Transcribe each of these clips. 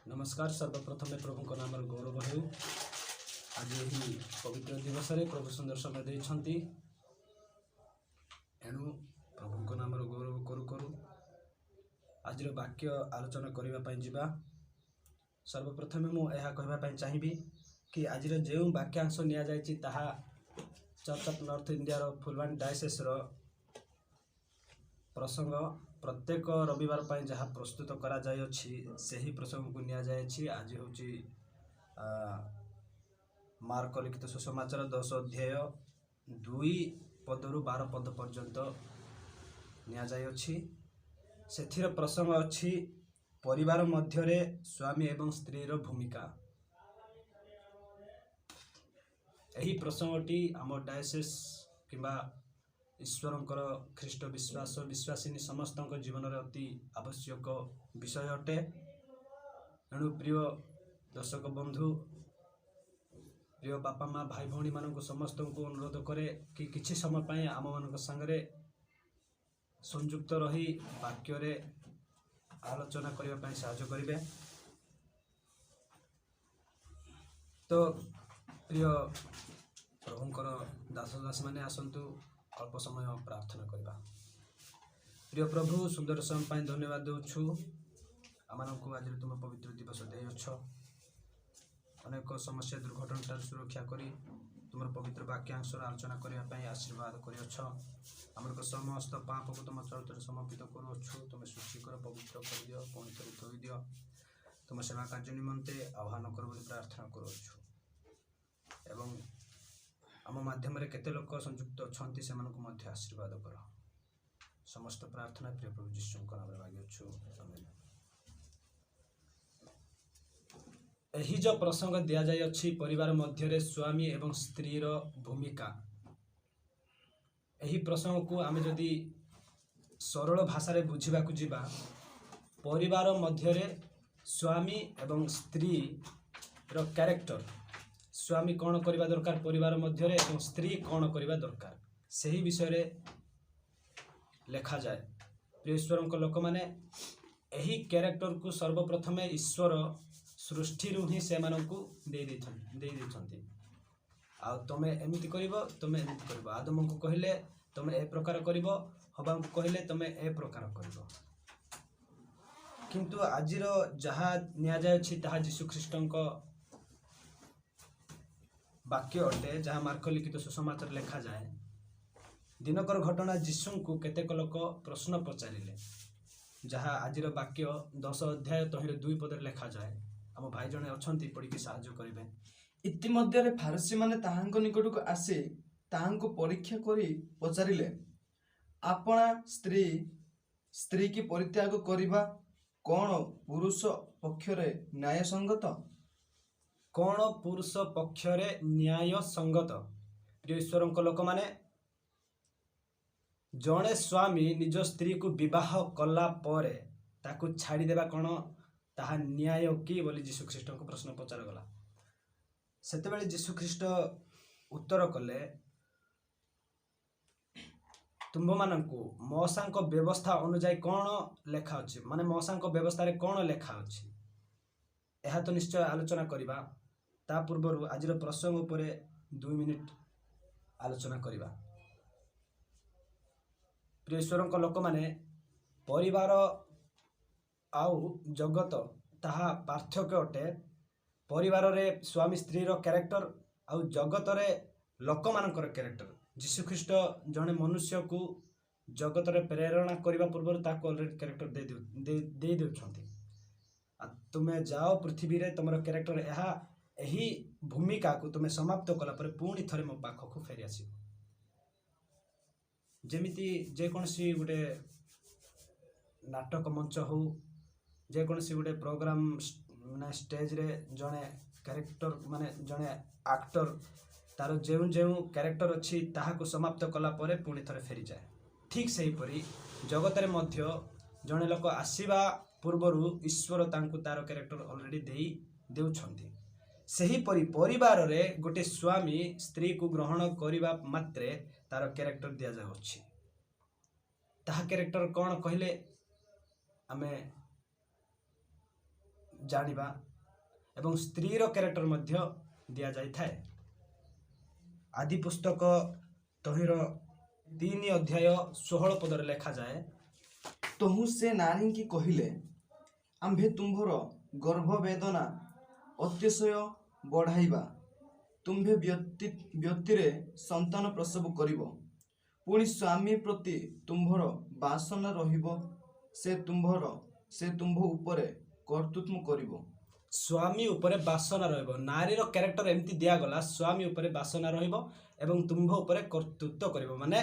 ନମସ୍କାର। ସର୍ବପ୍ରଥମେ ପ୍ରଭୁଙ୍କ ନାମର ଗୌରବ ହେଉ। ଆଜି ଏହି ପବିତ୍ର ଦିବସରେ ପ୍ରଭୁ ସୁନ୍ଦର ସମୟ ଦେଇଛନ୍ତି। ଏଣୁ ପ୍ରଭୁଙ୍କ ନାମର ଗୌରବ କରୁ କରୁ ଆଜିର ବାକ୍ୟ ଆଲୋଚନା କରିବା ପାଇଁ ଯିବା। ସର୍ବପ୍ରଥମେ ମୁଁ ଏହା କହିବା ପାଇଁ ଚାହିଁବି କି ଆଜିର ଯେଉଁ ବାକ୍ୟାଂଶ ନିଆଯାଇଛି, ତାହା ଚର୍ଚ୍ଚ ଅଫ୍ ନର୍ଥ ଇଣ୍ଡିଆର ଫୁଲବାଣୀ ଡାଇସେସ୍ର ପ୍ରସଙ୍ଗ, ପ୍ରତ୍ୟେକ ରବିବାର ପାଇଁ ଯାହା ପ୍ରସ୍ତୁତ କରାଯାଇଅଛି, ସେହି ପ୍ରସଙ୍ଗକୁ ନିଆଯାଇଅଛି। ଆଜି ହେଉଛି ମାର୍କ ଲିଖିତ ସୁସମାଚାର 10 ଅଧ୍ୟାୟ 2 ପଦରୁ 12 ପଦ ପର୍ଯ୍ୟନ୍ତ ନିଆଯାଇଅଛି। ସେଥିର ପ୍ରସଙ୍ଗ ଅଛି ପରିବାର ମଧ୍ୟରେ ସ୍ୱାମୀ ଏବଂ ସ୍ତ୍ରୀର ଭୂମିକା। ଏହି ପ୍ରସଙ୍ଗଟି ଆମ ଡାୟସେସ୍ କିମ୍ବା ଈଶ୍ୱରଙ୍କର ଖ୍ରୀଷ୍ଟ ବିଶ୍ୱାସ ବିଶ୍ୱାସିନୀ ସମସ୍ତଙ୍କ ଜୀବନରେ ଅତି ଆବଶ୍ୟକ ବିଷୟ ଅଟେ। ଏଣୁ ପ୍ରିୟ ଦର୍ଶକ ବନ୍ଧୁ, ପ୍ରିୟ ବାପା ମା, ଭାଇ ଭଉଣୀମାନଙ୍କୁ ସମସ୍ତଙ୍କୁ ଅନୁରୋଧ କରେ କି କିଛି ସମୟ ପାଇଁ ଆମମାନଙ୍କ ସାଙ୍ଗରେ ସଂଯୁକ୍ତ ରହି ବାକ୍ୟରେ ଆଲୋଚନା କରିବା ପାଇଁ ସାହାଯ୍ୟ କରିବେ। ତ ପ୍ରିୟ ପ୍ରଭୁଙ୍କର ଦାସ ଦାସୀମାନେ, ଆସନ୍ତୁ ଅଳ୍ପ ସମୟ ପ୍ରାର୍ଥନା କରିବା। ପ୍ରିୟ ପ୍ରଭୁ, ସୁନ୍ଦର ସମୟ ପାଇଁ ଧନ୍ୟବାଦ ଦେଉଛୁ। ଆମମାନଙ୍କୁ ଆଜିର ତୁମ ପବିତ୍ର ଦିବସ ଦେଇଅଛ। ଅନେକ ସମସ୍ୟା ଦୁର୍ଘଟଣାଠାରୁ ସୁରକ୍ଷା କରି ତୁମର ପବିତ୍ର ବାକ୍ୟାଂଶର ଆଲୋଚନା କରିବା ପାଇଁ ଆଶୀର୍ବାଦ କରିଅଛ। ଆମର ସମସ୍ତ ପାପକୁ ତୁମ ଚରିତ୍ରରେ ସମର୍ପିତ କରୁଅଛୁ। ତୁମେ ଶୁଚି କର, ପବିତ୍ର କରିଦିଅ, ପୁଣି ଥରେ ଧୋଇଦିଅ। ତୁମ ସେବା କାର୍ଯ୍ୟ ନିମନ୍ତେ ଆହ୍ୱାନ କର ବୋଲି ପ୍ରାର୍ଥନା କରୁଅଛୁ ଏବଂ ଆମ ମାଧ୍ୟମରେ କେତେ ଲୋକ ସଂଯୁକ୍ତ ଅଛନ୍ତି, ସେମାନଙ୍କୁ ମଧ୍ୟ ଆଶୀର୍ବାଦ କର। ସମସ୍ତ ପ୍ରାର୍ଥନା ପ୍ରିୟ ପ୍ରଭୁ ଯୀଶୁଙ୍କ ନାମରେ ମାଗିଅଛୁ, ଆମେନ୍। ଏହି ଯେଉଁ ପ୍ରସଙ୍ଗ ଦିଆଯାଇଅଛି, ପରିବାର ମଧ୍ୟରେ ସ୍ୱାମୀ ଏବଂ ସ୍ତ୍ରୀର ଭୂମିକା, ଏହି ପ୍ରସଙ୍ଗକୁ ଆମେ ଯଦି ସରଳ ଭାଷାରେ ବୁଝିବାକୁ ଯିବା, ପରିବାର ମଧ୍ୟରେ ସ୍ୱାମୀ ଏବଂ ସ୍ତ୍ରୀର କ୍ୟାରେକ୍ଟର, ସ୍ୱାମୀ କ'ଣ କରିବା ଦରକାର ପରିବାର ମଧ୍ୟରେ ଏବଂ ସ୍ତ୍ରୀ କ'ଣ କରିବା ଦରକାର, ସେହି ବିଷୟରେ ଲେଖାଯାଏ। ପ୍ରିୟ ଈଶ୍ୱରଙ୍କ ଲୋକମାନେ, ଏହି କ୍ୟାରେକ୍ଟରକୁ ସର୍ବପ୍ରଥମେ ଈଶ୍ୱର ସୃଷ୍ଟିରୁ ହିଁ ସେମାନଙ୍କୁ ଦେଇ ଦେଇଛନ୍ତି। ଆଉ ତମେ ଏମିତି କରିବ, ତମେ ଏମିତି କରିବ। ଆଦମଙ୍କୁ କହିଲେ, ତମେ ଏ ପ୍ରକାର କରିବ। ହବାଙ୍କୁ କହିଲେ, ତମେ ଏ ପ୍ରକାର କରିବ। କିନ୍ତୁ ଆଜିର ଯାହା ନିଆଯାଉଛି, ତାହା ଯୀଶୁଖ୍ରୀଷ୍ଟଙ୍କ ବାକ୍ୟ ଅଟେ, ଯାହା ମାର୍କ ଲିଖିତ ସୁସମାଚାର ଲେଖାଯାଏ। ଦିନକର ଘଟଣା, ଯୀଶୁଙ୍କୁ କେତେକ ଲୋକ ପ୍ରଶ୍ନ ପଚାରିଲେ, ଯାହା ଆଜିର ବାକ୍ୟ 10 ଅଧ୍ୟାୟ ତହିଁରେ 2 ପଦରେ ଲେଖାଯାଏ। ଆମ ଭାଇ ଜଣେ ଅଛନ୍ତି, ପଢ଼ିକି ସାହାଯ୍ୟ କରିବେ। ଇତିମଧ୍ୟରେ ଫାରୂଶୀମାନେ ତାହାଙ୍କ ନିକଟକୁ ଆସି ତାହାଙ୍କୁ ପରୀକ୍ଷା କରି ପଚାରିଲେ, ଆପଣା ସ୍ତ୍ରୀ ସ୍ତ୍ରୀକି ପରିତ୍ୟାଗ କରିବା କ'ଣ ପୁରୁଷ ପକ୍ଷରେ ନ୍ୟାୟସଙ୍ଗତ? କ'ଣ ପୁରୁଷ ପକ୍ଷରେ ନ୍ୟାୟ ସଙ୍ଗତ? ପ୍ରିୟ ଈଶ୍ୱରଙ୍କ ଲୋକମାନେ, ଜଣେ ସ୍ୱାମୀ ନିଜ ସ୍ତ୍ରୀକୁ ବିବାହ କଲା ପରେ ତାକୁ ଛାଡ଼ିଦେବା କ'ଣ ତାହା ନ୍ୟାୟ କି ବୋଲି ଯୀଶୁଖ୍ରୀଷ୍ଟଙ୍କୁ ପ୍ରଶ୍ନ ପଚରାଗଲା। ସେତେବେଳେ ଯୀଶୁଖ୍ରୀଷ୍ଟ ଉତ୍ତର କଲେ, ତୁମ୍ଭମାନଙ୍କୁ ମୋଶାଙ୍କ ବ୍ୟବସ୍ଥା ଅନୁଯାୟୀ କ'ଣ ଲେଖା ଅଛି? ମାନେ ମୋଶାଙ୍କ ବ୍ୟବସ୍ଥାରେ କ'ଣ ଲେଖା ଅଛି? ଏହା ତ ନିଶ୍ଚୟ ଆଲୋଚନା କରିବା। ତା ପୂର୍ବରୁ ଆଜିର ପ୍ରସଙ୍ଗ ଉପରେ 2 ମିନିଟ୍ ଆଲୋଚନା କରିବା। ପ୍ରିୟ ଈଶ୍ୱରଙ୍କ ଲୋକମାନେ, ପରିବାର ଆଉ ଜଗତ ତାହା ପାର୍ଥକ୍ୟ ଅଟେ। ପରିବାରରେ ସ୍ୱାମୀ ସ୍ତ୍ରୀର କ୍ୟାରେକ୍ଟର ଆଉ ଜଗତରେ ଲୋକମାନଙ୍କର କ୍ୟାରେକ୍ଟର। ଯୀଶୁଖ୍ରୀଷ୍ଟ ଜଣେ ମନୁଷ୍ୟକୁ ଜଗତରେ ପ୍ରେରଣା କରିବା ପୂର୍ବରୁ ତାକୁ ଅଲରେଡ଼ି କ୍ୟାରେକ୍ଟର ଦେଇ ଦେଉଛନ୍ତି। ଆଉ ତୁମେ ଯାଅ ପୃଥିବୀରେ, ତୁମର କ୍ୟାରେକ୍ଟର ଏହା, ଏହି ଭୂମିକାକୁ ତୁମେ ସମାପ୍ତ କଲା ପରେ ପୁଣି ଥରେ ମୋ ପାଖକୁ ଫେରି ଆସିବ। ଯେମିତି ଯେକୌଣସି ଗୋଟେ ନାଟକ ମଞ୍ଚ ହଉ, ଯେକୌଣସି ଗୋଟେ ପ୍ରୋଗ୍ରାମ ମାନେ ଷ୍ଟେଜରେ ଜଣେ କ୍ୟାରେକ୍ଟର, ମାନେ ଜଣେ ଆକ୍ଟର ତାର ଯେଉଁ ଯେଉଁ କ୍ୟାରେକ୍ଟର ଅଛି, ତାହାକୁ ସମାପ୍ତ କଲା ପରେ ପୁଣି ଥରେ ଫେରିଯାଏ। ଠିକ୍ ସେହିପରି ଜଗତରେ ମଧ୍ୟ ଜଣେ ଲୋକ ଆସିବା ପୂର୍ବରୁ ଈଶ୍ୱର ତାଙ୍କୁ ତାର କ୍ୟାରେକ୍ଟର ଅଲରେଡ଼ି ଦେଇ ଦେଉଛନ୍ତି। ସେହିପରି ପରିବାରରେ ଗୋଟେ ସ୍ୱାମୀ ସ୍ତ୍ରୀକୁ ଗ୍ରହଣ କରିବା ମାତ୍ରେ ତାର କ୍ୟାରେକ୍ଟର ଦିଆଯାଉଅଛି। ତାହା କ୍ୟାରେକ୍ଟର କ'ଣ କହିଲେ ଆମେ ଜାଣିବା ଏବଂ ସ୍ତ୍ରୀର କ୍ୟାରେକ୍ଟର ମଧ୍ୟ ଦିଆଯାଇଥାଏ। ଆଦି ପୁସ୍ତକ ତହିଁର 3 ଅଧ୍ୟାୟ 16 ପଦରେ ଲେଖାଯାଏ, ତହୁଁ ସେ ନାରୀଙ୍କି କହିଲେ, ଆମ୍ଭେ ତୁମ୍ଭର ଗର୍ଭବେଦନା ଅତିଶୟ ବଢ଼ାଇବା, ତୁମ୍ଭେ ବ୍ୟଥିରେ ସନ୍ତାନ ପ୍ରସବ କରିବ। ପୁଣି ସ୍ୱାମୀ ପ୍ରତି ତୁମ୍ଭର ବାସନା ରହିବ, ସେ ତୁମ୍ଭ ଉପରେ କର୍ତ୍ତୃତ୍ୱ କରିବ। ସ୍ୱାମୀ ଉପରେ ବାସନା ରହିବ। ନାରୀର କ୍ୟାରେକ୍ଟର ଏମିତି ଦିଆଗଲା, ସ୍ୱାମୀ ଉପରେ ବାସନା ରହିବ ଏବଂ ତୁମ୍ଭ ଉପରେ କର୍ତ୍ତୃତ୍ୱ କରିବ। ମାନେ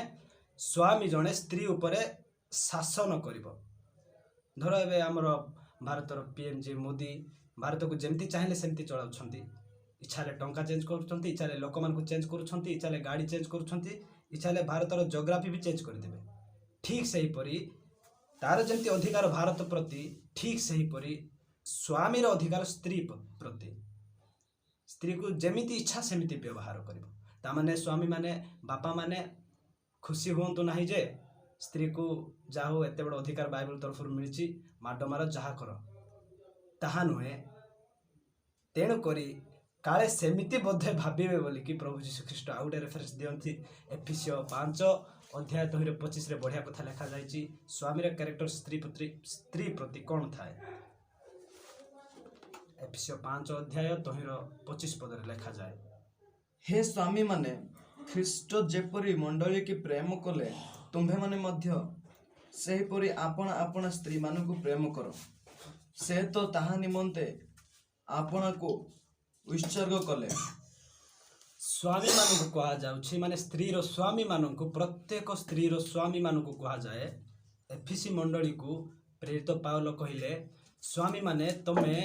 ସ୍ୱାମୀ ଜଣେ ସ୍ତ୍ରୀ ଉପରେ ଶାସନ କରିବ। ଧର ଏବେ ଆମର ଭାରତର ପିଏମ୍ ଯେ ମୋଦି ଭାରତକୁ ଯେମିତି ଚାହିଁଲେ ସେମିତି ଚଳାଉଛନ୍ତି। ଇଚ୍ଛା ହେଲେ ଟଙ୍କା ଚେଞ୍ଜ କରୁଛନ୍ତି, ଇଚ୍ଛା ହେଲେ ଲୋକମାନଙ୍କୁ ଚେଞ୍ଜ କରୁଛନ୍ତି, ଇଚ୍ଛା ହେଲେ ଗାଡ଼ି ଚେଞ୍ଜ କରୁଛନ୍ତି, ଇଚ୍ଛା ହେଲେ ଭାରତର ଜୋଗ୍ରାଫି ବି ଚେଞ୍ଜ କରିଦେବେ। ଠିକ୍ ସେହିପରି ତାର ଯେମିତି ଅଧିକାର ଭାରତ ପ୍ରତି, ଠିକ୍ ସେହିପରି ସ୍ୱାମୀର ଅଧିକାର ସ୍ତ୍ରୀ ପ୍ରତି। ସ୍ତ୍ରୀକୁ ଯେମିତି ଇଚ୍ଛା ସେମିତି ବ୍ୟବହାର କରିବ। ତାମାନେ ସ୍ୱାମୀମାନେ, ବାପାମାନେ ଖୁସି ହୁଅନ୍ତୁ ନାହିଁ ଯେ ସ୍ତ୍ରୀକୁ ଯାହା ହଉ ଏତେ ବଡ଼ ଅଧିକାର ବାଇବଲ ତରଫରୁ ମିଳିଛି, ମାଡ଼ ମାର ଯାହା କର, ତାହା ନୁହେଁ। ତେଣୁକରି କାଳେ ସେମିତି ବୋଧେ ଭାବିବେ ବୋଲିକି ପ୍ରଭୁ ଯୀଶୁ ଖ୍ରୀଷ୍ଟ ଆଉ ଗୋଟେ ରେଫରେନ୍ସ ଦିଅନ୍ତି। ଏଫିସିଓ 5 ଅଧ୍ୟାୟ ତହିଁରେ 25ରେ ବଢ଼ିଆ କଥା ଲେଖାଯାଇଛି, ସ୍ୱାମୀର କ୍ୟାରେକ୍ଟର ସ୍ତ୍ରୀ ପ୍ରତି କ'ଣ ଥାଏ। ଏଫିସିଓ 5 ଅଧ୍ୟାୟ ତହିଁର 25 ପଦରେ ଲେଖାଯାଏ, ହେ ସ୍ୱାମୀମାନେ, ଖ୍ରୀଷ୍ଟ ଯେପରି ମଣ୍ଡଳୀକି ପ୍ରେମ କଲେ, ତୁମ୍ଭେମାନେ ମଧ୍ୟ ସେହିପରି ଆପଣା ଆପଣା ସ୍ତ୍ରୀମାନଙ୍କୁ ପ୍ରେମ କର। ସେ ତ ତାହା ନିମନ୍ତେ ଆପଣାକୁ ଉତ୍ସର୍ଗ କଲେ। ସ୍ୱାମୀମାନଙ୍କୁ କୁହାଯାଉଛି, ମାନେ ସ୍ତ୍ରୀର ସ୍ୱାମୀମାନଙ୍କୁ, ପ୍ରତ୍ୟେକ ସ୍ତ୍ରୀର ସ୍ୱାମୀମାନଙ୍କୁ କୁହାଯାଏ। ଏଫିସି ମଣ୍ଡଳୀକୁ ପ୍ରେରିତ ପାଉଲ କହିଲେ, ସ୍ୱାମୀମାନେ, ତମେ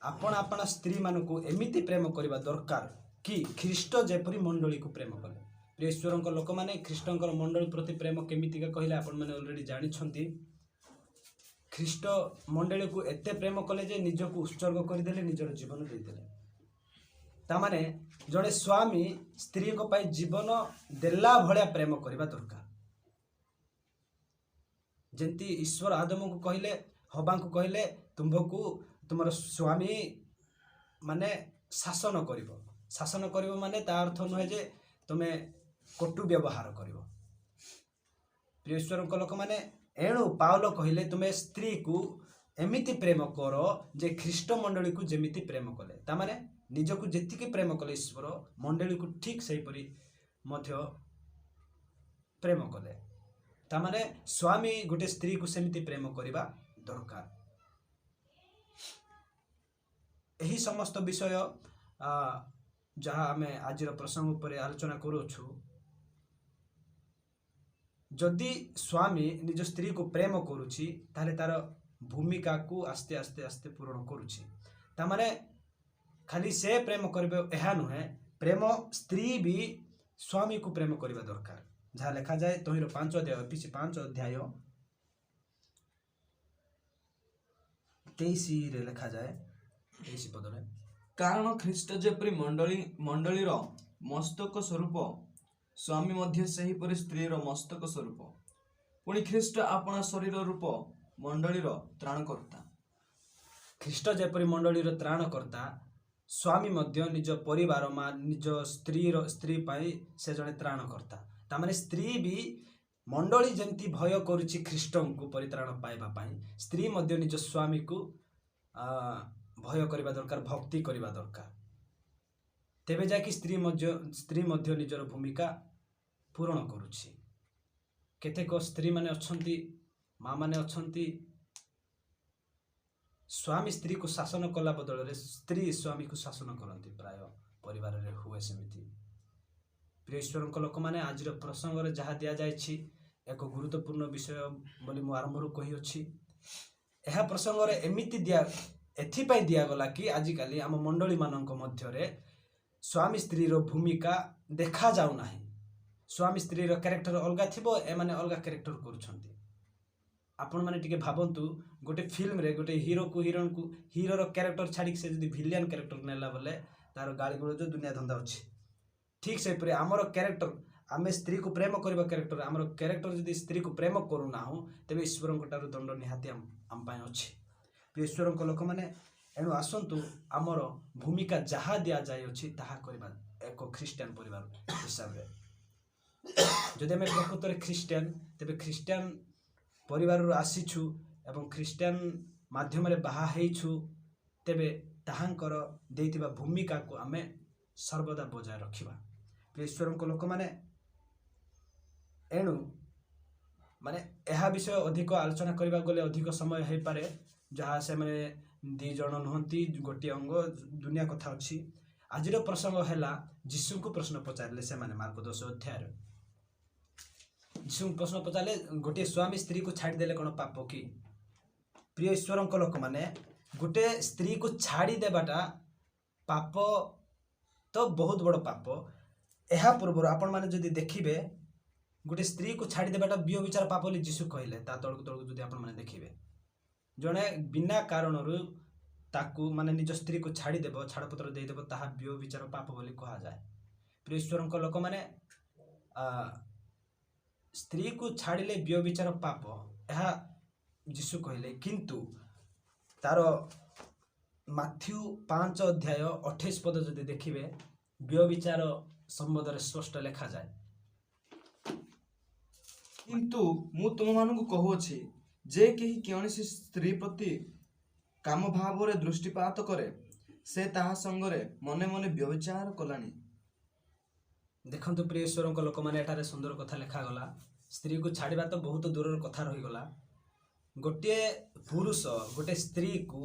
ଆପଣା ଆପଣା ସ୍ତ୍ରୀମାନଙ୍କୁ ଏମିତି ପ୍ରେମ କରିବା ଦରକାର କି ଖ୍ରୀଷ୍ଟ ଯେପରି ମଣ୍ଡଳୀକୁ ପ୍ରେମ କଲେ। ପ୍ରିୟ ଈଶ୍ୱରଙ୍କ ଲୋକମାନେ, ଖ୍ରୀଷ୍ଟଙ୍କର ମଣ୍ଡଳୀ ପ୍ରତି ପ୍ରେମ କେମିତିକା କହିଲେ ଆପଣମାନେ ଅଲରେଡ଼ି ଜାଣିଛନ୍ତି। ଖ୍ରୀଷ୍ଟ ମଣ୍ଡଳୀକୁ ଏତେ ପ୍ରେମ କଲେ ଯେ ନିଜକୁ ଉତ୍ସର୍ଗ କରିଦେଲେ, ନିଜର ଜୀବନ ଦେଇଦେଲେ। ତାମାନେ ଜଣେ ସ୍ୱାମୀ ସ୍ତ୍ରୀଙ୍କ ପାଇଁ ଜୀବନ ଦେଲା ଭଳିଆ ପ୍ରେମ କରିବା ଦରକାର। ଯେମିତି ଈଶ୍ୱର ଆଦମକୁ କହିଲେ, ହବାଙ୍କୁ କହିଲେ, ତୁମ୍ଭକୁ ତୁମର ସ୍ୱାମୀ ମାନେ ଶାସନ କରିବ। ଶାସନ କରିବ ମାନେ ତା ଅର୍ଥ ନୁହେଁ ଯେ ତୁମେ କଟୁ ବ୍ୟବହାର କରିବ। ପ୍ରିୟ ଈଶ୍ୱରଙ୍କ ଲୋକମାନେ, ଏଣୁ ପାଉଲ କହିଲେ, ତୁମେ ସ୍ତ୍ରୀକୁ ଏମିତି ପ୍ରେମ କର ଯେ ଖ୍ରୀଷ୍ଟ ମଣ୍ଡଳୀକୁ ଯେମିତି ପ୍ରେମ କଲେ। ତାମାନେ ନିଜକୁ ଯେତିକି ପ୍ରେମ କଲେ ଈଶ୍ୱର, ମଣ୍ଡଳୀକୁ ଠିକ୍ ସେହିପରି ମଧ୍ୟ ପ୍ରେମ କଲେ। ତାମାନେ ସ୍ୱାମୀ ଗୋଟେ ସ୍ତ୍ରୀକୁ ସେମିତି ପ୍ରେମ କରିବା ଦରକାର। ଏହି ସମସ୍ତ ବିଷୟ ଯାହା ଆମେ ଆଜିର ପ୍ରସଙ୍ଗ ଉପରେ ଆଲୋଚନା କରୁଅଛୁ, ଯଦି ସ୍ୱାମୀ ନିଜ ସ୍ତ୍ରୀକୁ ପ୍ରେମ କରୁଛି, ତାହେଲେ ତାର ଭୂମିକାକୁ ଆସ୍ତେ ଆସ୍ତେ ଆସ୍ତେ ପୂରଣ କରୁଛି। ତାମାନେ ଖାଲି ସେ ପ୍ରେମ କରିବ ଏହା ନୁହେଁ, ପ୍ରେମ ସ୍ତ୍ରୀ ବି ସ୍ୱାମୀକୁ ପ୍ରେମ କରିବା ଦରକାର। ଯାହା ଲେଖାଯାଏ ତହିଁର 5 ଅଧ୍ୟାୟ, ଏଫିସି 5 ଅଧ୍ୟାୟ 23ରେ ଲେଖାଯାଏ, 23 ପଦରେ, କାରଣ ଖ୍ରୀଷ୍ଟ ଯେପରି ମଣ୍ଡଳୀର ମସ୍ତକ ସ୍ୱରୂପ, ସ୍ୱାମୀ ମଧ୍ୟ ସେହିପରି ସ୍ତ୍ରୀର ମସ୍ତକ ସ୍ୱରୂପ। ପୁଣି ଖ୍ରୀଷ୍ଟ ଆପଣା ଶରୀର ରୂପ ମଣ୍ଡଳୀର ତ୍ରାଣକର୍ତ୍ତା। ଖ୍ରୀଷ୍ଟ ଯେପରି ମଣ୍ଡଳୀର ତ୍ରାଣକର୍ତ୍ତା, ସ୍ୱାମୀ ମଧ୍ୟ ନିଜ ପରିବାର ମା ନିଜ ସ୍ତ୍ରୀ ପାଇଁ ସେ ଜଣେ ତ୍ରାଣକର୍ତ୍ତା। ତାମାନେ ସ୍ତ୍ରୀ ବି ମଣ୍ଡଳୀ ଯେମିତି ଭୟ କରୁଛି ଖ୍ରୀଷ୍ଟଙ୍କୁ ପରିତ୍ରାଣ ପାଇବା ପାଇଁ, ସ୍ତ୍ରୀ ମଧ୍ୟ ନିଜ ସ୍ୱାମୀକୁ ଭୟ କରିବା ଦରକାର, ଭକ୍ତି କରିବା ଦରକାର। ତେବେ ଯାଇକି ସ୍ତ୍ରୀ ମଧ୍ୟ ନିଜର ଭୂମିକା ପୂରଣ କରୁଛି। କେତେକ ସ୍ତ୍ରୀମାନେ ଅଛନ୍ତି, ମା ମାନେ ଅଛନ୍ତି, ସ୍ୱାମୀ ସ୍ତ୍ରୀକୁ ଶାସନ କଲା ବଦଳରେ ସ୍ତ୍ରୀ ସ୍ୱାମୀକୁ ଶାସନ କରନ୍ତି। ପ୍ରାୟ ପରିବାରରେ ହୁଏ ସେମିତି। ପ୍ରିୟ ଈଶ୍ୱରଙ୍କ ଲୋକମାନେ, ଆଜିର ପ୍ରସଙ୍ଗରେ ଯାହା ଦିଆଯାଇଛି ଏକ ଗୁରୁତ୍ୱପୂର୍ଣ୍ଣ ବିଷୟ ବୋଲି ମୁଁ ଆରମ୍ଭରୁ କହିଅଛି। ଏହା ପ୍ରସଙ୍ଗରେ ଏମିତି ଏଥିପାଇଁ ଦିଆଗଲା କି ଆଜିକାଲି ଆମ ମଣ୍ଡଳୀମାନଙ୍କ ମଧ୍ୟରେ ସ୍ୱାମୀ ସ୍ତ୍ରୀର ଭୂମିକା ଦେଖାଯାଉ ନାହିଁ। ସ୍ୱାମୀ ସ୍ତ୍ରୀର କ୍ୟାରେକ୍ଟର ଅଲଗା ଥିବ, ଏମାନେ ଅଲଗା କ୍ୟାରେକ୍ଟର କରୁଛନ୍ତି। ଆପଣମାନେ ଟିକେ ଭାବନ୍ତୁ, ଗୋଟେ ଫିଲ୍ମରେ ଗୋଟେ ହିରୋକୁ ହିରୋଇନକୁ ହିରୋର କ୍ୟାରେକ୍ଟର ଛାଡ଼ିକି ସେ ଯଦି ଭିଲିଆନ କ୍ୟାରେକ୍ଟର ନେଲା ବୋଲେ ତାର ଗାଳି ଗୁଲଜ ଦୁନିଆ ଧନ୍ଦା ଅଛି। ଠିକ୍ ସେହିପରି ଆମର କ୍ୟାରେକ୍ଟର, ଆମେ ସ୍ତ୍ରୀକୁ ପ୍ରେମ କରିବା କ୍ୟାରେକ୍ଟର, ଆମର କ୍ୟାରେକ୍ଟର ଯଦି ସ୍ତ୍ରୀକୁ ପ୍ରେମ କରୁନାହୁଁ, ତେବେ ଈଶ୍ୱରଙ୍କ ଠାରୁ ଦଣ୍ଡ ନିହାତି ଆମ ପାଇଁ ଅଛି। ପ୍ରିୟ ଈଶ୍ୱରଙ୍କ ଲୋକମାନେ, ଏଣୁ ଆସନ୍ତୁ, ଆମର ଭୂମିକା ଯାହା ଦିଆଯାଇଅଛି ତାହା କରିବା। ଏକ ଖ୍ରୀଷ୍ଟିଆନ ପରିବାର ହିସାବରେ ଯଦି ଆମେ ପ୍ରକୃତରେ ଖ୍ରୀଷ୍ଟିଆନ, ତେବେ ଖ୍ରୀଷ୍ଟିଆନ ପରିବାରରୁ ଆସିଛୁ ଏବଂ ଖ୍ରୀଷ୍ଟିଆନ ମାଧ୍ୟମରେ ବାହା ହେଇଛୁ, ତେବେ ତାହାଙ୍କର ଦେଇଥିବା ଭୂମିକାକୁ ଆମେ ସର୍ବଦା ବଜାୟ ରଖିବା। ପ୍ରିୟ ଈଶ୍ୱରଙ୍କ ଲୋକମାନେ, ଏଣୁ ମାନେ ଏହା ବିଷୟ ଅଧିକ ଆଲୋଚନା କରିବାକୁ ଗଲେ ଅଧିକ ସମୟ ହେଇପାରେ। ଯାହା ସେମାନେ ଦି ଜଣ ନୁହନ୍ତି, ଗୋଟିଏ ଅଙ୍ଗ, ଦୁନିଆ କଥା ଅଛି। ଆଜିର ପ୍ରସଙ୍ଗ ହେଲା, ଯୀଶୁଙ୍କୁ ପ୍ରଶ୍ନ ପଚାରିଲେ ସେମାନେ। ମାର୍କ 10 ଅଧ୍ୟାୟରେ ଯୀଶୁଙ୍କୁ ପ୍ରଶ୍ନ ପଚାରିଲେ, ଗୋଟିଏ ସ୍ୱାମୀ ସ୍ତ୍ରୀକୁ ଛାଡ଼ିଦେଲେ କ'ଣ ପାପ କି? ପ୍ରିୟ ଈଶ୍ୱରଙ୍କ ଲୋକମାନେ, ଗୋଟେ ସ୍ତ୍ରୀକୁ ଛାଡ଼ି ଦେବାଟା ପାପ ତ ବହୁତ ବଡ଼ ପାପ। ଏହା ପୂର୍ବରୁ ଆପଣମାନେ ଯଦି ଦେଖିବେ, ଗୋଟେ ସ୍ତ୍ରୀକୁ ଛାଡ଼ି ଦେବାଟା ବ୍ୟଭିଚାର ପାପ ବୋଲି ଯୀଶୁ କହିଲେ। ତା ତଳକୁ ତଳକୁ ଯଦି ଆପଣମାନେ ଦେଖିବେ, ଜଣେ ବିନା କାରଣରୁ ତାକୁ ମାନେ ନିଜ ସ୍ତ୍ରୀକୁ ଛାଡ଼ିଦେବ, ଛାଡ଼ପତ୍ର ଦେଇଦେବ, ତାହା ବ୍ୟଭିଚାର ପାପ ବୋଲି କୁହାଯାଏ। ପ୍ରିୟ ଈଶ୍ୱରଙ୍କ ଲୋକମାନେ, ସ୍ତ୍ରୀକୁ ଛାଡ଼ିଲେ ବ୍ୟଭିଚାର ପାପ, ଏହା ଯୀଶୁ କହିଲେ। କିନ୍ତୁ ତାର ମାଥ୍ୟୁ 5 ଅଧ୍ୟାୟ 28 ପଦ ଯଦି ଦେଖିବେ, ବ୍ୟଭିଚାର ସମ୍ବନ୍ଧରେ ସ୍ପଷ୍ଟ ଲେଖାଯାଏ। କିନ୍ତୁ ମୁଁ ତୁମମାନଙ୍କୁ କହୁଅଛି, ଯେ କେହି କୌଣସି ସ୍ତ୍ରୀ ପ୍ରତି କାମ ଭାବରେ ଦୃଷ୍ଟିପାତ କରେ, ସେ ତାହା ସଙ୍ଗରେ ମନେ ମନେ ବ୍ୟଭିଚାର କଲାଣି। ଦେଖନ୍ତୁ ପ୍ରିୟ ଈଶ୍ୱରଙ୍କ ଲୋକମାନେ, ଏଠାରେ ସୁନ୍ଦର କଥା ଲେଖାଗଲା। ସ୍ତ୍ରୀକୁ ଛାଡ଼ିବା ତ ବହୁତ ଦୂରର କଥା ରହିଗଲା। ଗୋଟିଏ ପୁରୁଷ ଗୋଟେ ସ୍ତ୍ରୀକୁ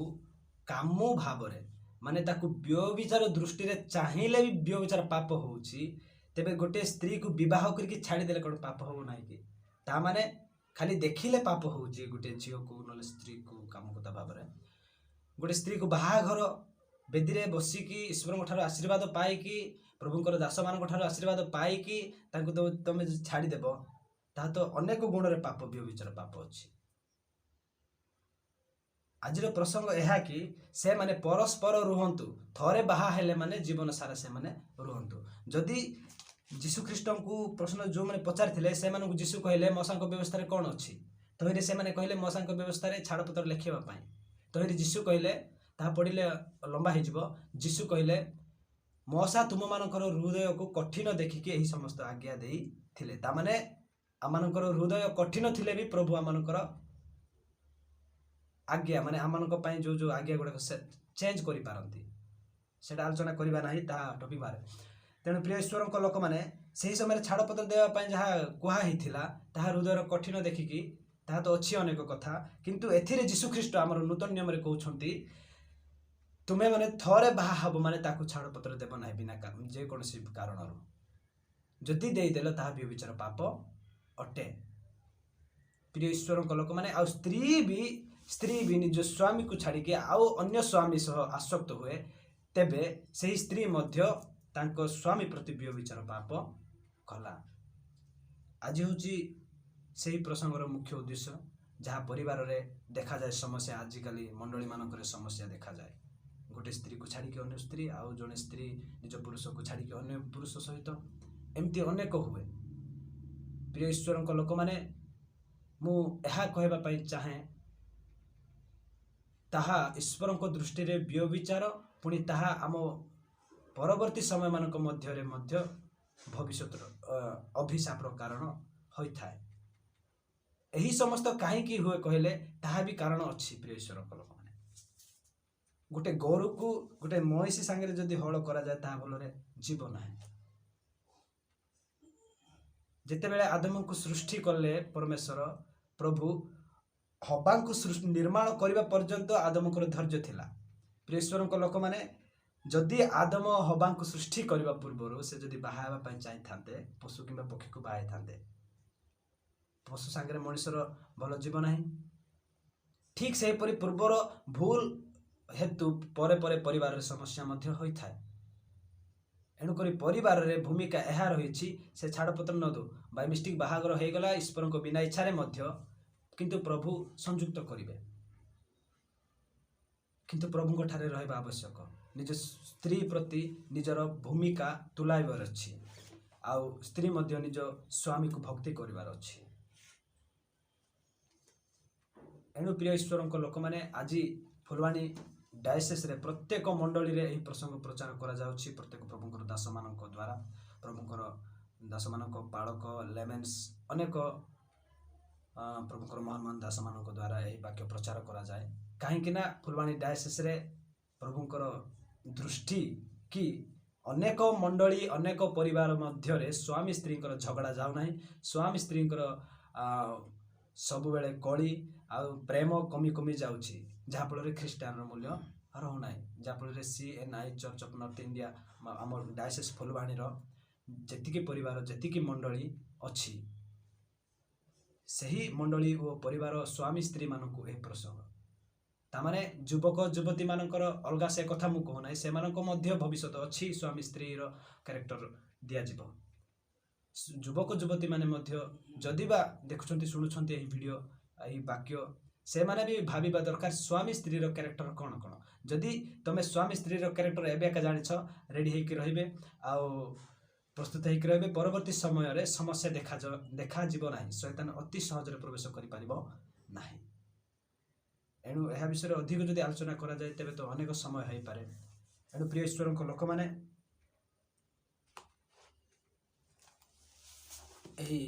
କାମ ଭାବରେ, ମାନେ ତାକୁ ବ୍ୟଭିଚାର ଦୃଷ୍ଟିରେ ଚାହିଁଲେ ବି ବ୍ୟଭିଚାର ପାପ ହେଉଛି। ତେବେ ଗୋଟିଏ ସ୍ତ୍ରୀକୁ ବିବାହ କରିକି ଛାଡ଼ିଦେଲେ କ'ଣ ପାପ ହବ ନାହିଁ କି? ତା ମାନେ ଖାଲି ଦେଖିଲେ ପାପ ହେଉଛି ଗୋଟିଏ ଝିଅକୁ ନହେଲେ ସ୍ତ୍ରୀକୁ କାମକତା ଭାବରେ। ଗୋଟେ ସ୍ତ୍ରୀକୁ ବାହାଘର ବେଦୀରେ ବସିକି, ଈଶ୍ୱରଙ୍କ ଠାରୁ ଆଶୀର୍ବାଦ ପାଇକି, ପ୍ରଭୁଙ୍କର ଦାସମାନଙ୍କ ଠାରୁ ଆଶୀର୍ବାଦ ପାଇକି ତାଙ୍କୁ ତମେ ଯଦି ଛାଡ଼ିଦେବ, ତାହା ତ ଅନେକ ଗୁଣରେ ପାପ, ବ୍ୟଭିଚାର ପାପ ଅଛି। ଆଜିର ପ୍ରସଙ୍ଗ ଏହା କି ସେମାନେ ପରସ୍ପର ରୁହନ୍ତୁ। ଥରେ ବାହା ହେଲେ ମାନେ ଜୀବନ ସାରା ସେମାନେ ରୁହନ୍ତୁ। ଯଦି ଯୀଶୁଖ୍ରୀଷ୍ଟଙ୍କୁ ପ୍ରଶ୍ନ ଯେଉଁମାନେ ପଚାରିଥିଲେ, ସେମାନଙ୍କୁ ଯୀଶୁ କହିଲେ, ମୋଶାଙ୍କ ବ୍ୟବସ୍ଥାରେ କ'ଣ ଅଛି? ତହିଁରେ ସେମାନେ କହିଲେ, ମୋଶାଙ୍କ ବ୍ୟବସ୍ଥାରେ ଛାଡ଼ପତ୍ର ଲେଖିବା ପାଇଁ। ତହିଁରେ ଯୀଶୁ କହିଲେ, ତାହା ପଢ଼ିଲେ ଲମ୍ବା ହେଇଯିବ, ଯୀଶୁ କହିଲେ, ମୋଶା ତୁମମାନଙ୍କର ହୃଦୟକୁ କଠିନ ଦେଖିକି ଏହି ସମସ୍ତ ଆଜ୍ଞା ଦେଇଥିଲେ। ତାମାନେ ଆମମାନଙ୍କର ହୃଦୟ କଠିନ ଥିଲେ ବି ପ୍ରଭୁ ଆମମାନଙ୍କର ଆଜ୍ଞା, ମାନେ ଆମମାନଙ୍କ ପାଇଁ ଯୋଉ ଯୋଉ ଆଜ୍ଞା ଗୁଡ଼ାକ ସେ ଚେଞ୍ଜ କରିପାରନ୍ତି। ସେଇଟା ଆଲୋଚନା କରିବା ନାହିଁ, ତାହା ଟପିକ୍ ବାହାରେ। ତେଣୁ ପ୍ରିୟ ଈଶ୍ୱରଙ୍କ ଲୋକମାନେ, ସେହି ସମୟରେ ଛାଡ଼ପତ୍ର ଦେବା ପାଇଁ ଯାହା କୁହା ହେଇଥିଲା, ତାହା ହୃଦୟର କଠିନ ଦେଖିକି, ତାହା ତ ଅଛି ଅନେକ କଥା। କିନ୍ତୁ ଏଥିରେ ଯୀଶୁଖ୍ରୀଷ୍ଟ ଆମର ନୂତନ ନିୟମରେ କହୁଛନ୍ତି, ତୁମେ ମାନେ ଥରେ ବାହା ହବ ମାନେ ତାକୁ ଛାଡ଼ପତ୍ର ଦେବ ନାହିଁ ବିନା ଯେକୌଣସି କାରଣରୁ। ଯଦି ଦେଇଦେଲ, ତାହା ବ୍ୟଭିଚାର ପାପ ଅଟେ। ପ୍ରିୟ ଈଶ୍ୱରଙ୍କ ଲୋକମାନେ, ଆଉ ସ୍ତ୍ରୀ ବି ନିଜ ସ୍ୱାମୀକୁ ଛାଡ଼ିକି ଆଉ ଅନ୍ୟ ସ୍ୱାମୀ ସହ ଆସକ୍ତ ହୁଏ, ତେବେ ସେହି ସ୍ତ୍ରୀ ମଧ୍ୟ ତାଙ୍କ ସ୍ୱାମୀ ପ୍ରତି ବ୍ୟଭିଚାର ପାପ କଲା। ଆଜି ହେଉଛି ସେହି ପ୍ରସଙ୍ଗର ମୁଖ୍ୟ ଉଦ୍ଦେଶ୍ୟ, ଯାହା ପରିବାରରେ ଦେଖାଯାଏ ସମସ୍ୟା। ଆଜିକାଲି ମଣ୍ଡଳୀମାନଙ୍କରେ ସମସ୍ୟା ଦେଖାଯାଏ। ଗୋଟେ ସ୍ତ୍ରୀକୁ ଛାଡ଼ିକି ଅନ୍ୟ ସ୍ତ୍ରୀ, ଆଉ ଜଣେ ସ୍ତ୍ରୀ ନିଜ ପୁରୁଷକୁ ଛାଡ଼ିକି ଅନ୍ୟ ପୁରୁଷ ସହିତ, ଏମିତି ଅନେକ ହୁଏ। ପ୍ରିୟ ଈଶ୍ୱରଙ୍କ ଲୋକମାନେ, ମୁଁ ଏହା କହିବା ପାଇଁ ଚାହେଁ, ତାହା ଈଶ୍ୱରଙ୍କ ଦୃଷ୍ଟିରେ ବ୍ୟଭିଚାର। ପୁଣି ତାହା ଆମ ପରବର୍ତ୍ତୀ ସମୟମାନଙ୍କ ମଧ୍ୟରେ ମଧ୍ୟ ଭବିଷ୍ୟତର ଅଭିଶାପର କାରଣ ହୋଇଥାଏ। ଏହି ସମସ୍ତ କାହିଁକି ହୁଏ କହିଲେ, ତାହା ବି କାରଣ ଅଛି। ପ୍ରିୟ ଈଶ୍ୱରଙ୍କ ଲୋକମାନେ, ଗୋଟେ ଗୋରୁକୁ ଗୋଟେ ମଇଁଷି ସାଙ୍ଗରେ ଯଦି ହଳ କରାଯାଏ, ତାହା ଭଲରେ ଯିବ ନାହିଁ। ଯେତେବେଳେ ଆଦମଙ୍କୁ ସୃଷ୍ଟି କଲେ ପରମେଶ୍ୱର ପ୍ରଭୁ, ହବାଙ୍କୁ ସୃଷ୍ଟି ନିର୍ମାଣ କରିବା ପର୍ଯ୍ୟନ୍ତ ଆଦମଙ୍କର ଧୈର୍ଯ୍ୟ ଥିଲା। ପ୍ରିୟ ଈଶ୍ୱରଙ୍କ ଲୋକମାନେ, ଯଦି ଆଦମ ହବାଙ୍କୁ ସୃଷ୍ଟି କରିବା ପୂର୍ବରୁ ସେ ଯଦି ବାହା ହେବା ପାଇଁ ଚାହିଁଥାନ୍ତେ, ପଶୁ କିମ୍ବା ପକ୍ଷୀକୁ ବାହା ହେଇଥାନ୍ତେ। ପଶୁ ସାଙ୍ଗରେ ମଣିଷର ଭଲ ଯିବ ନାହିଁ। ଠିକ୍ ସେହିପରି ପୂର୍ବର ଭୁଲ ହେତୁ ପରେ ପରେ ପରିବାରରେ ସମସ୍ୟା ମଧ୍ୟ ହୋଇଥାଏ। ଏଣୁକରି ପରିବାରରେ ଭୂମିକା ଏହା ରହିଛି, ସେ ଛାଡ଼ପତ୍ର ନ ଦଉ। ବାଇ ମିଷ୍ଟେକ୍ ବାହାଘର ହେଇଗଲା ଈଶ୍ୱରଙ୍କ ବିନା ଇଚ୍ଛାରେ ମଧ୍ୟ, କିନ୍ତୁ ପ୍ରଭୁ ସଂଯୁକ୍ତ କରିବେ। କିନ୍ତୁ ପ୍ରଭୁଙ୍କ ଠାରେ ରହିବା ଆବଶ୍ୟକ। ନିଜ ସ୍ତ୍ରୀ ପ୍ରତି ନିଜର ଭୂମିକା ତୁଲାଇବାର ଅଛି, ଆଉ ସ୍ତ୍ରୀ ମଧ୍ୟ ନିଜ ସ୍ୱାମୀକୁ ଭକ୍ତି କରିବାର ଅଛି। ଏଣୁ ପ୍ରିୟ ଈଶ୍ୱରଙ୍କ ଲୋକମାନେ, ଆଜି ଫୁଲବାଣୀ ଡାଇସେସ୍ରେ ପ୍ରତ୍ୟେକ ମଣ୍ଡଳୀରେ ଏହି ପ୍ରସଙ୍ଗ ପ୍ରଚାର କରାଯାଉଛି, ପ୍ରତ୍ୟେକ ପ୍ରଭୁଙ୍କର ଦାସମାନଙ୍କ ଦ୍ୱାରା, ପ୍ରଭୁଙ୍କର ଦାସମାନଙ୍କ ପାଳକ ଲେମେନ୍ସ ଅନେକ ପ୍ରଭୁଙ୍କର ମହାନ ମହାନ ଦାସମାନଙ୍କ ଦ୍ୱାରା ଏହି ବାକ୍ୟ ପ୍ରଚାର କରାଯାଏ। କାହିଁକି ନା ଫୁଲବାଣୀ ଡାଇସେସ୍ରେ ପ୍ରଭୁଙ୍କର ଦୃଷ୍ଟି କି ଅନେକ ମଣ୍ଡଳୀ, ଅନେକ ପରିବାର ମଧ୍ୟରେ ସ୍ୱାମୀ ସ୍ତ୍ରୀଙ୍କର ଝଗଡ଼ା ଯାଉନାହିଁ, ସ୍ୱାମୀ ସ୍ତ୍ରୀଙ୍କର ସବୁବେଳେ କଳି ଆଉ ପ୍ରେମ କମି କମି ଯାଉଛି, ଯାହାଫଳରେ ଖ୍ରୀଷ୍ଟିଆନର ମୂଲ୍ୟ ରହୁନାହିଁ। ଯାହାଫଳରେ CNI church of North India ଆମ ଡାଇସେସ୍ ଫୁଲବାଣୀର ଯେତିକି ପରିବାର, ଯେତିକି ମଣ୍ଡଳୀ ଅଛି, ସେହି ମଣ୍ଡଳୀ ଓ ପରିବାର ସ୍ୱାମୀ ସ୍ତ୍ରୀମାନଙ୍କୁ ଏହି ପ୍ରସଙ୍ଗ, ତାମାନେ ଯୁବକ ଯୁବତୀମାନଙ୍କର ଅଲଗା ସେ କଥା ମୁଁ କହୁନାହିଁ, ସେମାନଙ୍କ ମଧ୍ୟ ଭବିଷ୍ୟତ ଅଛି, ସ୍ୱାମୀ ସ୍ତ୍ରୀର କ୍ୟାରେକ୍ଟର ଦିଆଯିବ। ଯୁବକ ଯୁବତୀମାନେ ମଧ୍ୟ ଯଦି ବା ଦେଖୁଛନ୍ତି, ଶୁଣୁଛନ୍ତି ଏହି ଭିଡ଼ିଓ, ଏହି ବାକ୍ୟ, ସେମାନେ ବି ଭାବିବା ଦରକାର ସ୍ୱାମୀ ସ୍ତ୍ରୀର କ୍ୟାରେକ୍ଟର କ'ଣ କ'ଣ। ଯଦି ତମେ ସ୍ୱାମୀ ସ୍ତ୍ରୀର କ୍ୟାରେକ୍ଟର ଏବେ ଏକା ଜାଣିଛ, ରେଡ଼ି ହେଇକି ରହିବେ ଆଉ ପ୍ରସ୍ତୁତ ହେଇକି ରହିବେ, ପରବର୍ତ୍ତୀ ସମୟରେ ସମସ୍ୟା ଦେଖାଯିବ ନାହିଁ, ଶୟତାନ ଅତି ସହଜରେ ପ୍ରବେଶ କରିପାରିବ ନାହିଁ। ଏଣୁ ଏହା ବିଷୟରେ ଅଧିକ ଯଦି ଆଲୋଚନା କରାଯାଏ ତେବେ ତ ଅନେକ ସମୟ ହେଇପାରେ। ଏଣୁ ପ୍ରିୟ ଈଶ୍ୱରଙ୍କ ଲୋକମାନେ, ଏହି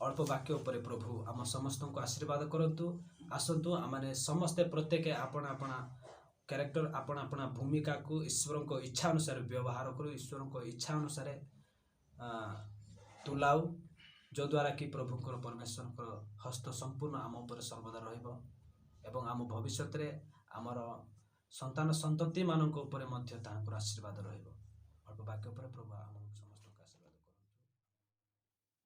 ଅଳ୍ପ ବାକ୍ୟ ଉପରେ ପ୍ରଭୁ ଆମ ସମସ୍ତଙ୍କୁ ଆଶୀର୍ବାଦ କରନ୍ତୁ। ଆସନ୍ତୁ ଆମମାନେ ସମସ୍ତେ ପ୍ରତ୍ୟେକ ଆପଣା ଆପଣା କ୍ୟାରେକ୍ଟର, ଆପଣା ଆପଣା ଭୂମିକାକୁ ଈଶ୍ୱରଙ୍କ ଇଚ୍ଛା ଅନୁସାରେ ବ୍ୟବହାର କରୁ, ଈଶ୍ୱରଙ୍କ ଇଚ୍ଛା ଅନୁସାରେ ତୁଲାଉ, ଯଦ୍ୱାରା କି ପ୍ରଭୁଙ୍କର ପରମେଶ୍ୱରଙ୍କର ହସ୍ତ ସମ୍ପୂର୍ଣ୍ଣ ଆମ ଉପରେ ସର୍ବଦା ରହିବ ଏବଂ ଆମ ଭବିଷ୍ୟତରେ ଆମର ସନ୍ତାନ ସନ୍ତତିମାନଙ୍କ ଉପରେ ମଧ୍ୟ ତାହାଙ୍କର ଆଶୀର୍ବାଦ ରହିବ। ଅଳ୍ପ ବାକ୍ୟ ଉପରେ ପ୍ରଭୁ ଆମ ସମସ୍ତ